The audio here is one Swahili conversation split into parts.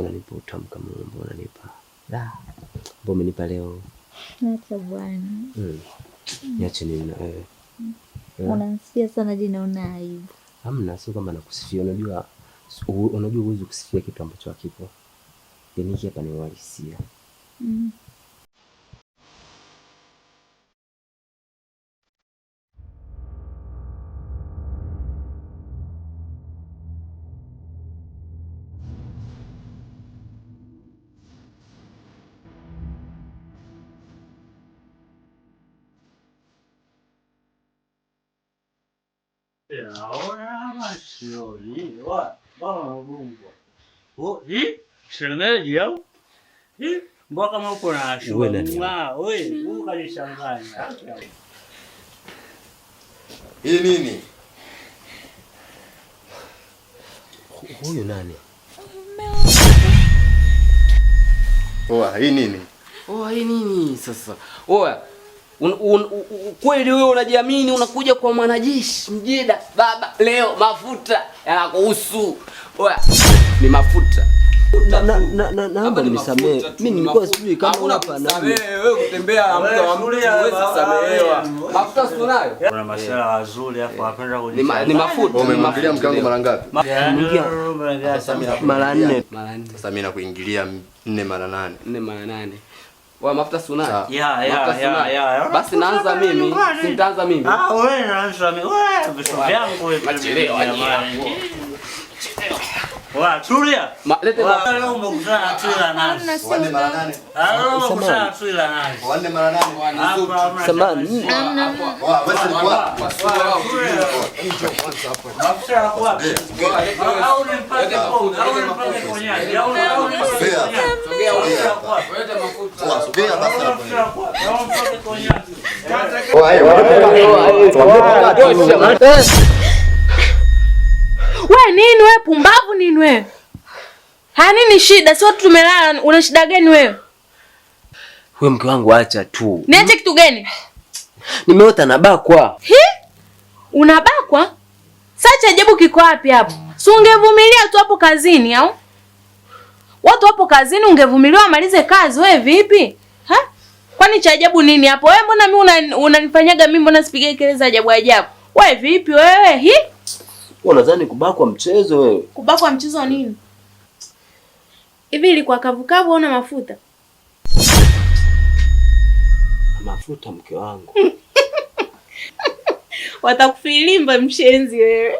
Unanipa utamu kama mbona unanipa. La. Mbona umenipa leo? Acha bwana. Niache nini na wewe? Unanisifia sana hadi naona aibu. Hamna, sio kama nakusifia. Unajua huwezi kusifia kitu ambacho hakipo. Yaani hiki hapa ni uhalisia. Mbona kama uko na Wewe nani? Wewe ukanishanganya. Hii nini? Huyu nani? Oa, hii nini? Oa, hii nini sasa? Oa. Kweli wewe unajiamini unakuja kwa mwanajeshi mjeda baba leo mafuta yanakuhusu. Oa, ni mafuta. Naomba Hapa ni nisamehe. mafuta tu, Mimi ni nilikuwa mafuta. sijui kama Hakuna hapa na kusamehe, wewe kutembea na mtu wa mtu huwezi kusamehewa. Mafuta si unayo? Kuna masuala mazuri hapo napenda Ni kujichanganya. mafuta, ni Umemwingilia mafuta. mke wangu mara ngapi? Yaani, Sasa mimi Mara 4. Mara 4. Sasa mimi nakuingilia 4 mara 8. 4 mara 8. Wa mafuta si unayo? Sawa. Ya, ya, Mafuta si ya, unayo? ya, ya. Basi naanza mimi, si nitaanza mimi. Ah, wewe naanza mimi. Wewe vitu vyangu wewe. Machelewa, Jamani. Wa, tulia. Lete Wa, mafuta. leo umekutana na tui la nazi. 4 mara 8. Ah, leo umekutana na tui la nazi. 4 mara 8. Hapa hamna Samahani. cha Wa, wewe si kwa. Mafuta yako wapi? Au nimpake pombe, au nimpake konyagi, au nimpake Sogea. konyagi. Sogea wewe. Mafuta yako wapi? Lete mafuta. Wa, sogea basi hapo. Mafuta yako wapi? Au nimpake konyagi. Wa, eh, We nini we pumbavu nini wewe? Ha nini shida? Si watu tumelala, una shida gani wewe? Wewe mke wangu acha tu. Niache kitu gani? Nimeota nabakwa. Hi? Unabakwa? Sasa cha ajabu kiko wapi hapo? Si ungevumilia tu hapo kazini au? Watu wapo kazini ungevumilia wamalize kazi wewe vipi? Ha? Kwani cha ajabu nini hapo? Wewe mbona mimi unanifanyaga mimi mbona sipige kelele za ajabu ajabu? Wewe vipi wewe? Hi? Wewe unadhani kubakwa mchezo wewe? Kubakwa mchezo nini? Hivi ilikuwa kavukavu au na mafuta? Mafuta mke wangu. Watakufilimba mshenzi wewe.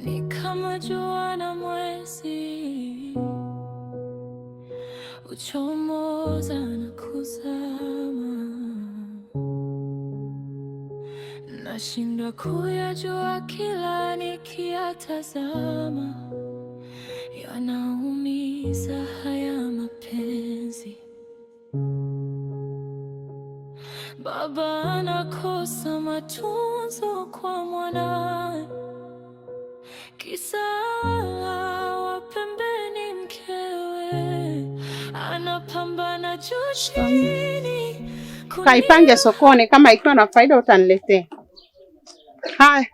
Ni kama jua na mwezi uchomoza na kuzama, nashindwa kuyajua kila nikiyatazama, yanaumiza haya mapenzi. Baba anakosa matunzo kwa mwanae, kisa wa pembeni mkewe anapambana juu chini. Kaipange sokoni, kama ikiwa na faida utaniletea. Haya,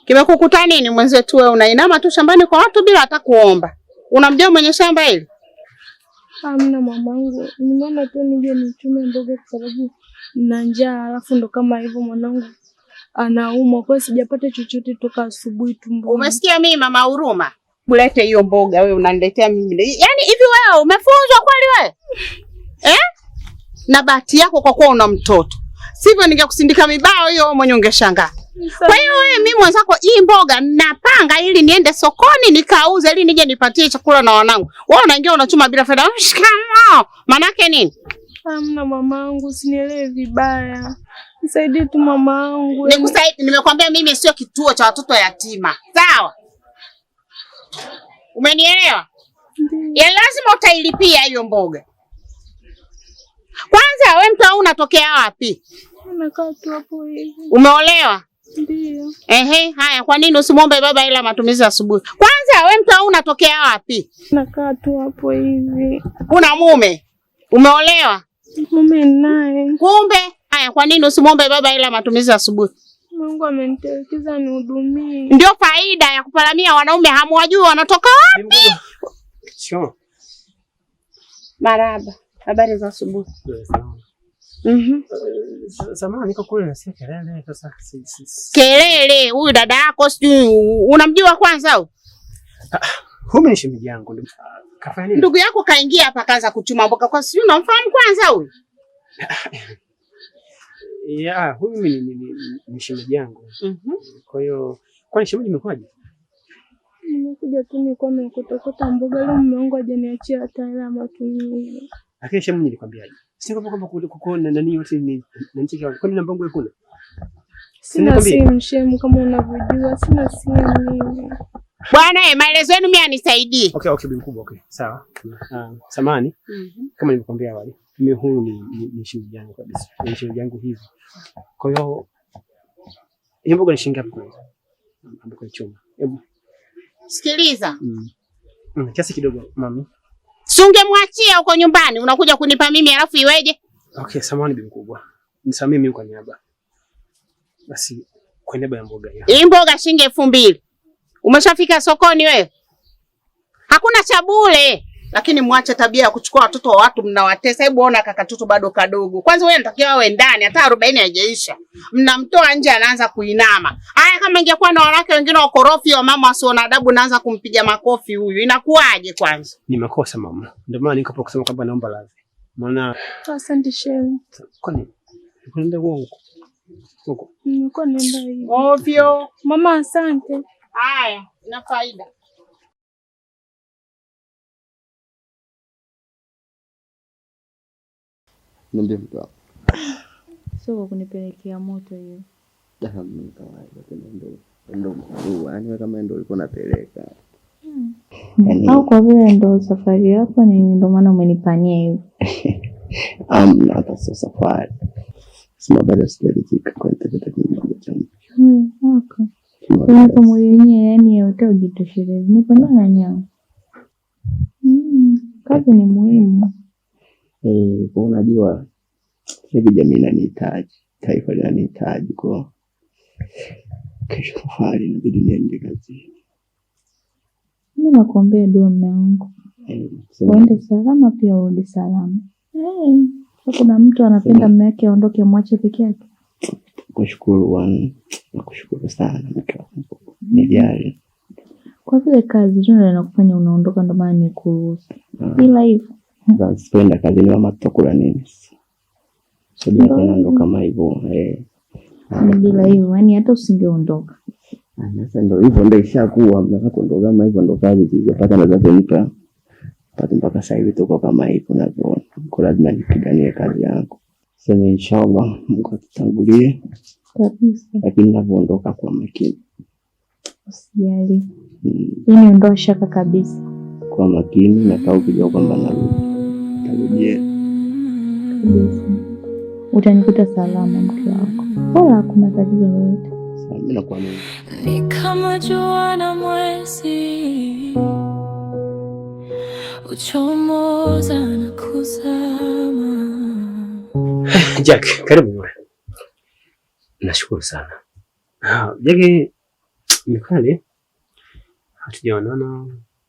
kimekukuta nini mwenzetu? Wewe unainama tu shambani kwa watu bila hata kuomba. Unamjua mwenye shamba hili? Hamna mamangu, nimeona tu nije nichume mboga kwa sababu nina njaa, alafu ndo kama hivyo mwanangu anaumwa, kwa hiyo sijapata chochote toka asubuhi tumboni. Umesikia mimi mama huruma? Kulete hiyo mboga wewe unaniletea mimi. Yaani hivi wewe umefunzwa kweli wewe? Eh? Na bahati yako kwa kuwa una mtoto. Sivyo ningekusindika mibao hiyo wewe mwenyewe ungeshangaa. Kwa hiyo wewe mimi mwenzako hii mboga napanga ili niende sokoni nikauze ili nije nipatie chakula na wanangu. Wewe unaingia unachuma bila faida. Shikamoo. Manake nini? Hamna mamangu, usinielewe vibaya. Nisaidie tu mamangu. Nikusaidie, nimekwambia mimi sio kituo cha watoto yatima. Sawa? Umenielewa? Ya lazima utailipia hiyo mboga. Kwanza wewe mtu unatokea wapi? Nakaa tu hapo hivi. Umeolewa? Ndio. Ehe, haya kwa nini usimwombe baba ila matumizi asubuhi? Kwanza wewe mtu unatokea wapi? Nakaa tu hapo hivi. Una mume? Umeolewa? Mume naye. Kumbe haya, kwa nini usimwombe baba ila matumizi asubuhi? Mungu amenitelekeza nihudumie. Ndio faida ya kupalamia wanaume, hamwajui wanatoka wapi. Sure. Maraba, habari za asubuhi. Mhm. Samahani, niko kule nasikia kelele sasa. Kelele, huyu dada yako sijui unamjua kwanza au? Huyu ni shemeji yangu. Kafanya nini? Ndugu yako kaingia hapa kaanza kuchuma mboga kwa sijui unamfahamu kwanza huyu? Yeah, huyu ni shemeji yangu. Mhm. Kwa hiyo kwani shemeji imekuwaje? Nimekuja tu nilikuwa nimekotokota mboga leo, mume wangu hajaniachia hata hela ya matumizi. Lakini shemeji nilikwambiaje? Si kwamba kuko na nani yote ni na nchi kwa kwani namba yangu hakuna? Sina simu shemu, kama unavyojua sina simu mimi. Bwana, maelezo yenu mimi anisaidie. Okay, bi mkubwa, okay. Sawa. Samahani. Kama nilivyokuambia awali, mimi huyu ni shemeji yangu kabisa. Ni shemeji yangu hivi. Kwa hiyo hiyo mboga ni shilingi ngapi kwanza? Ambapo chuma. Hebu sikiliza. Kiasi kidogo mami. Si ungemwachia huko nyumbani, unakuja kunipa mimi alafu iweje? Okay, samahani bi mkubwa. Nisamee mimi kwa niaba. Basi kwa niaba ya mboga hiyo. Hii mboga shilingi 2000. Umeshafika sokoni wewe? Hakuna cha bure. Lakini mwache tabia ya kuchukua watoto wa watu mnawatesa. Hebu ona kaka toto bado kadogo. Kwanza wewe unatakiwa awe ndani hata 40 haijaisha. Mnamtoa nje anaanza kuinama. Haya, kama ingekuwa na wanawake wengine wakorofi wa mama wasio na adabu naanza kumpiga makofi huyu. Inakuwaje kwanza? Ni makosa mama. Ndio maana niko hapa kusema kwamba naomba radhi. Maana asante shehe. Kwani unaenda huko huko? Nilikuwa naenda hivi. Ovyo. Mama asante. Haya, ina faida. Niambie mtu wako. Sio kwa kunipelekea moto hiyo. Mimi kawaida tena ndo mkuu. Yaani kama ndo ulikuwa unapeleka. Yaani, au kwa vile ndo safari yako ni ndo maana umenipania hivyo. Amna, hata sio safari. Sema bado sijaridhika kwa nitapata kimoja cha mtu. Okay. Kwa hiyo moyo wenyewe yani hautajitosheleza. Nipo na nyama. Kazi ni muhimu. Kwa unajua hivi jamii inanihitaji, taifa linanihitaji, kwa kesho safari inabidi niende kazini. Mimi nakuombea dua mume wangu. Uende salama pia urudi salama. Kuna mtu anapenda mume wake aondoke amwache peke yake. Kushukuru bwana, nakushukuru sana mke wangu. Nijali. Kwa vile kazi tu ndio inakufanya unaondoka, ndio maana nikuruhusu. Ila hivyo. Sasa sipoenda kazini mama tutakula nini? Sijui tena ndo kama hivyo. Ni bila hivyo, yani hata usingeondoka. Sasa ndo hivyo ndo ishakuwa, mnataka kuondoka kama hivyo ndo kazi zilizopata na zinazonipa. Mpaka sasa hivi tuko kama hivyo unavyoona. Kwa lazima nipiganie kazi yangu. Sema inshallah Mungu atutangulie. Kabisa. Lakini ninavyoondoka kwa makini. Usijali. Yaani ondoa shaka kabisa. Kwa makini na kama ukijua kwamba narudi. Tarudie. Kabisa. Utanikuta salama mke wako. Wala hakuna tatizo lolote. Mimi nakuamini. Ni kama jua na mwezi uchomoza na kuzama. Jack, karibu. Nashukuru sana. Jack, ni kweli hatujaonana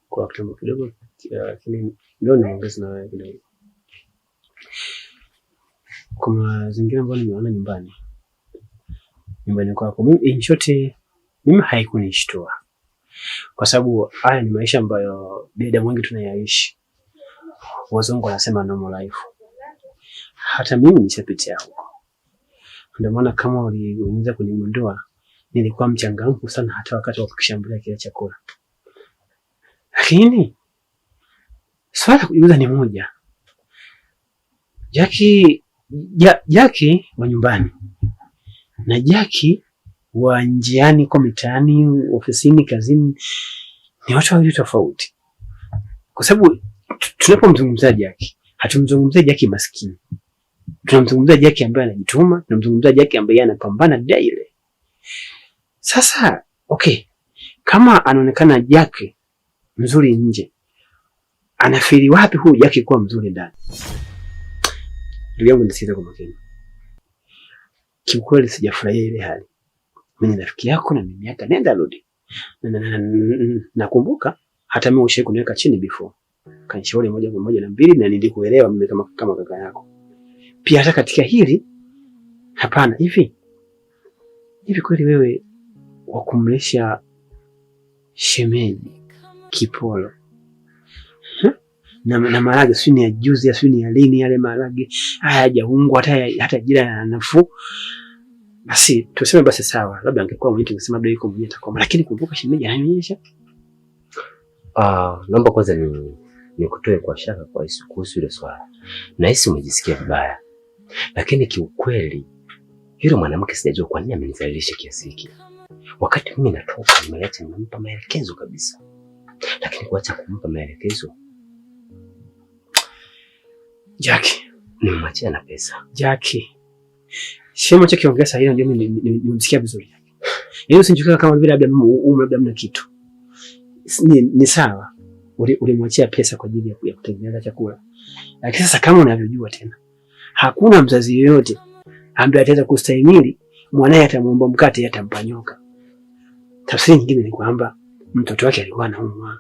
kwa kitambo kidogo, lakini leo niongeze na wewe kidogo. Kwa mazingira ambayo nimeona nyumbani kwako, mimi in short, mimi haikunishtua kwa sababu haya ni maisha ambayo binadamu wengi tunayaishi. Wazungu wanasema normal life. Hata mimi nishapitia huko. Ndio maana kama uliweza kunigundua nilikuwa mchangamfu sana hata wakati wa kukishambulia kile chakula. Lakini swali la kujiuliza ni moja. Jackie wa nyumbani na Jackie wa njiani kwa mitaani, ofisini, kazini ni watu wawili tofauti. Kwa sababu tunapomzungumzia Jackie, hatumzungumzia Jackie maskini. Tunamzungumzia Jackie ambaye anajituma, tunamzungumzia Jackie ambaye anapambana daily. Sasa, okay, kama anaonekana Jackie mzuri nje, anafiri wapi huyu Jackie kuwa mzuri ndani? Ndugu yangu, nisikize kwa makini. Kiukweli sijafurahia ile hali. Mimi ni rafiki yako na mimi hata nenda rudi. Nakumbuka hata mimi ushawahi kuniweka chini before. Kanishauri moja kwa moja na mbili na nilikuelewa mimi kama kaka yako. Pia hata katika hili hapana. Hivi hivi kweli wewe wa kumlisha shemeji kipolo, huh? Na maharage sio ni ya juzi, sio ni ya lini, yale maharage haya hayajaungwa hata jira ya nafuu. Basi tuseme basi sawa, labda angekuwa mwenyewe tungesema labda yuko mwenyewe atakoma, lakini kumbuka shemeji ananyonyesha. Naomba kwanza nikutoe kwa shaka kwa kuhusu ile swala. Nahisi umejisikia vibaya. Lakini kiukweli yule mwanamke sijajua kwa nini amenizalilisha kiasi hiki. Wakati mimi natoka nimeleta nimempa maelekezo kabisa. Lakini kuacha kumpa maelekezo, Jackie, nimemwachia na pesa. Jackie. Shemo cha kiongea sasa hivi ndio mimi nimemsikia vizuri. Yaani usinichukulie kama vile labda mimi labda mna kitu. Ni sawa. Ulimwachia pesa kwa ajili ya kutengeneza chakula. Lakini sasa kama unavyojua tena, hakuna mzazi yeyote ambaye ataweza kustahimili mwanae atamuomba mkate atampa nyoka. Tafsiri nyingine ni kwamba mtoto wake alikuwa anaumwa.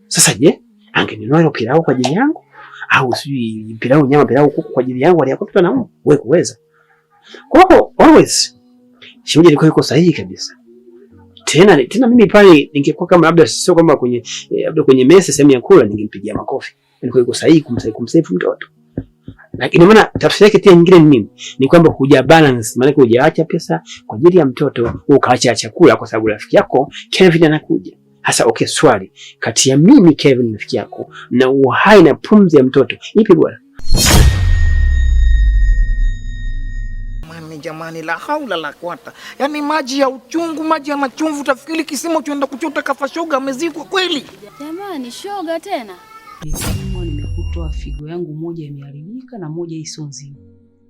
Sasa je, angenunua ile pilau kwa ajili yangu au sijui pilau nyama pilau kuku kwa ajili yangu aliyakuwa mtoto anaumwa? Wewe kuweza. Kwa hiyo always shemeji alikuwa yuko sahihi kabisa. Tena tena mimi pale ningekuwa kama labda sio kama kwenye labda kwenye mesa sehemu ya kula ningempigia makofi. Alikuwa yuko sahihi kumsave mtoto. Lakini maana tafsiri yake tena nyingine ni nini? Ni kwamba huja balance, maana hujaacha pesa kwa ajili ya mtoto, ukaacha chakula kwa sababu rafiki yako Kevin anakuja. Hasa okay, swali kati ya mimi Kevin rafiki yako na uhai na pumzi ya mtoto, ipi bora? Jamani, la haula la quwata. Yaani maji ya uchungu, maji ya machungu, utafikiri kisima tuenda kuchota kafa shoga amezikwa kweli. Jamani, shoga tena. Nimepimwa, nimekutwa figo yangu moja imeharibika na moja hii sio nzima.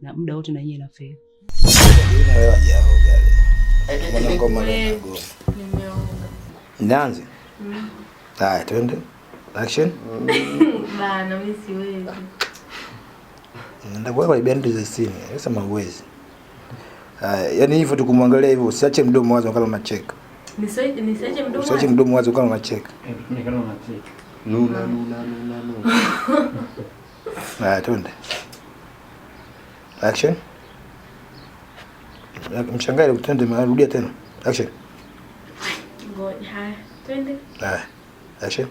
Na muda wote na yeye na feli. Nianze? Haya, twende. Action. Bana, mimi siwezi. Nenda kwa behind the scene. Sema uwezi. Yaani hivyo tukumwangalia hivyo, usiache mdomo wazi kama unacheka. Nisiache mdomo wazi. Usiache mdomo wazi kama unacheka. Ni kama unacheka. Nuna nuna nuna nuna. Haya, twende. Action. Mshangae twende, rudia tena. Action. Ngoja, haya, twende. Haya. Action.